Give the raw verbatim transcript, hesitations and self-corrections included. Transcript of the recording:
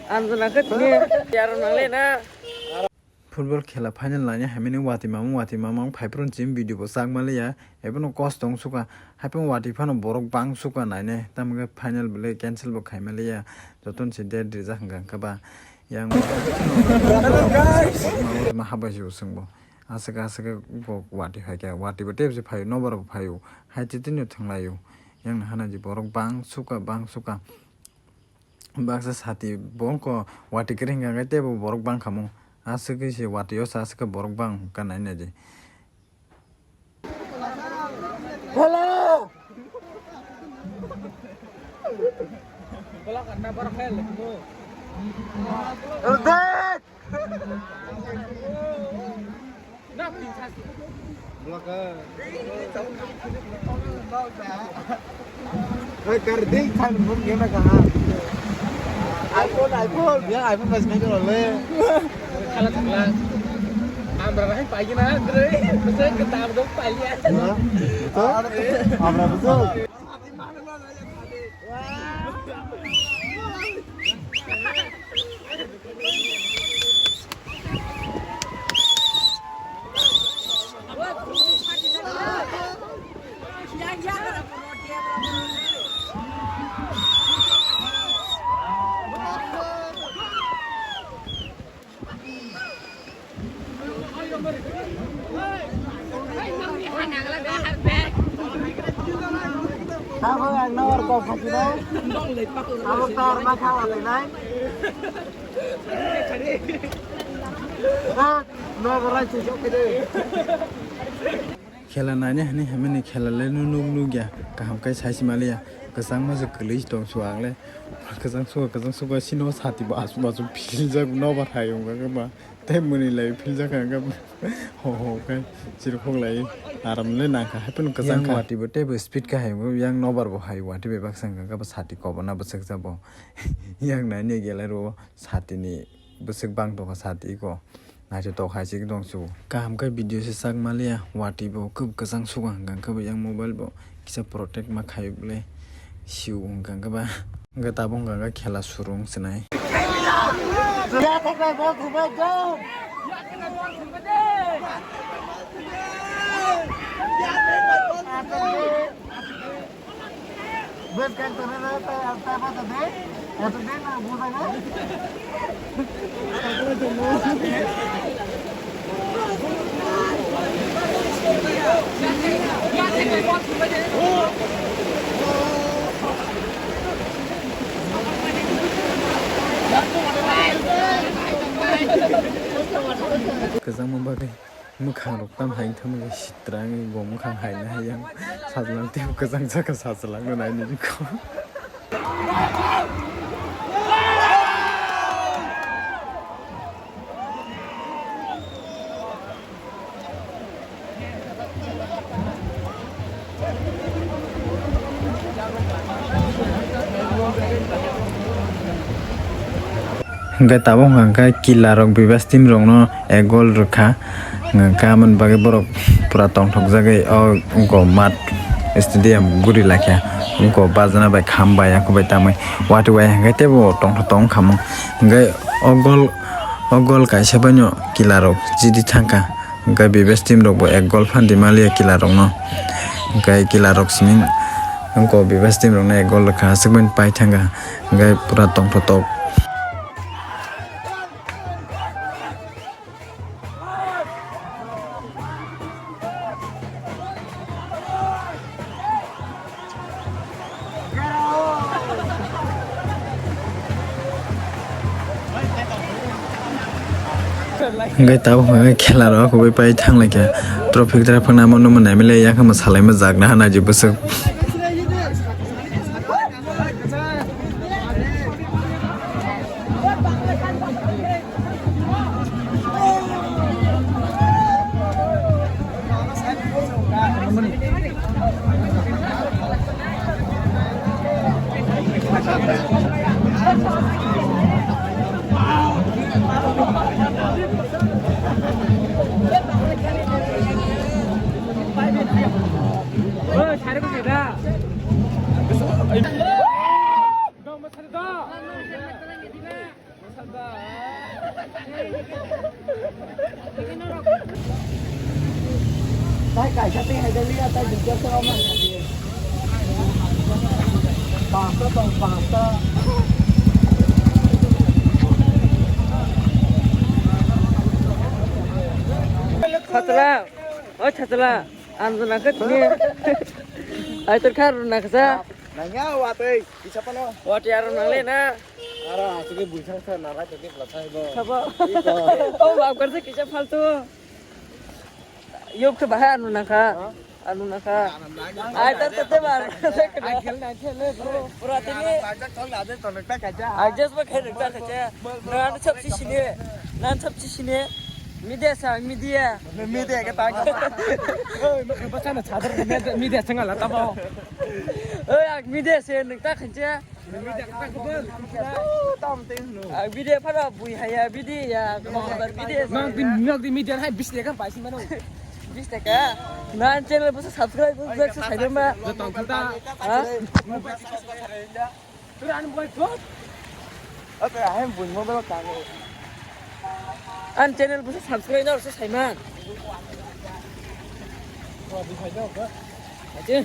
Anjana khe tini yaro nangle na. Football khela final naina hamani watwi mamung watwi mamung phaiphuru chini video bo chak maliya, ebono kosto wng suka, haiphano watwi phano borok bang suka nainai, tamokhe final belai cancel bo khai maliya, jotono se date rijak hwnkha hwnkhe ba yang ma habai se bo chwngbo aswk aswk bo watwi phaikha, watwi bo tei phaio, nobar bo phaio, hai tei tini thwnglaio, yang hana je borok bang suka bang suka. Baksa sati bo wngkha watwi kwrwi hwnkha khe teibo borok bangkha mo. Aswk khe se watwi o sa aswk khe borok bang wngkha nai nai di. Hello! Hello, dad! Oi, kar ding than mun gena kaha. iPhone, iPhone, ya iPhone mas ngai jolo le. Kala thangla. Amra rai pai gena, dre. Bese ke tam dong pai ya. Ha? Betul? Amra betul. Abo ang nawar kok khachino. Abo tar ma kha wale nai. Sak, nawar rai se jok kede. Khela naina hwnwi hamani khela le nuk nuk ya, kaham khe sai se maliya, kwchangma se kwlwi tong su ang le, kwchang suka kwchang suka sino sati bo asuk asuk philjak nobar hai wngkha khe ba, tei mwnwi lai philjak kha khe ba, ho ho khe chirikhok lai aram le nang kha, hai phano kwchang kha. Watwi bo tei bo speed khe hai wngkha, yang nobar bo hai watwi bai baksa wngkha khe ba sati kobana bwswk jabo, yang naina gela rwo. Satini bwswk bang tongkha sati iko. Naithotok hai se tong su. Kaham khe video se sak maliya, watwi bo kwb kwchang suka hwnkha khe bo yang mobile bo kisa protect ma khaio bwle siu hwnkha khe ba. Hwnkhe tabuk hwnkha khe khela suru wng sinai. Bwskang tongnai ta, ta bata de, eto de na buda na. Kwchangma bagwi. Mwkhang rok tam hai wngthang sitra wngwi bo mwkhang hai na hai yang sajlang tei kwchang saka sajlang no nai nini kho. Hwnkhe tabuk hwnkha khe kila rok Bebas team rokno ek goal rwkha, hwnkha aboni bagwi borok pura tongthokjagwi o wngkha mat stadium guri laikha, wngkha bajana bai kham bai yakhwbai tamwi watwi wai hwnkhe teibo tongthok tongkha mo, hwnkhe o goal o goal kaisa baino kila rok chidi thangkha. Hwnkhe Bebas team rok bo ek goal phan di maliya kila rok no. Hwnkhe kila rok simi wngkha Bebas team rok no ek goal rwkha aswk bai pai thangkha. Hwnkhe pura tongthotok. Hwnkhe tabuk hwnkhe khela rok kubui pai thanglaikha. Trophy kwthar phano amo nukmani M L A yakama salaima jakna hana je bwswk. Hai kaisa tei hai dai liya, tai dui jor se rok man kha di. Pasta tong, pasta. Chachla, oi chachla, ang rwna khe tini. Ai tor kha rwna khe sa. Nangya watwi, kisa pano. Watwi aro nangle na. Ara, asike buisang sa narai tongke plasai bo. Sabo. Iko. Oh, maaf karse kisa faltu. Yok khe bahai anu nakha. Ha? Anu nakha. Ai tar tete bar. Ai khel na khel le bro. Pura tini. Ai jak thong na de to nokta kaja. Ai just ba khel nokta kaja. Na anu sab si sine. Na anu sab si sine. Media sa media. Media ke tang. Oi, ma ke basa na chadar media, media sanga la tabo. Oi, ak media se nokta kaja. Ang video phano bui haya video ya, khobor video. Mang tin nok di media hai bis taka paisi mano. Bis taka. Nan channel bo subscribe bo back sa sai ma. Jotong khuta. Ha? Turan boy ko. Oke, hai bun mo belo tang. An channel bo subscribe nor sa sai ma. Ko di sai do ko. Aje.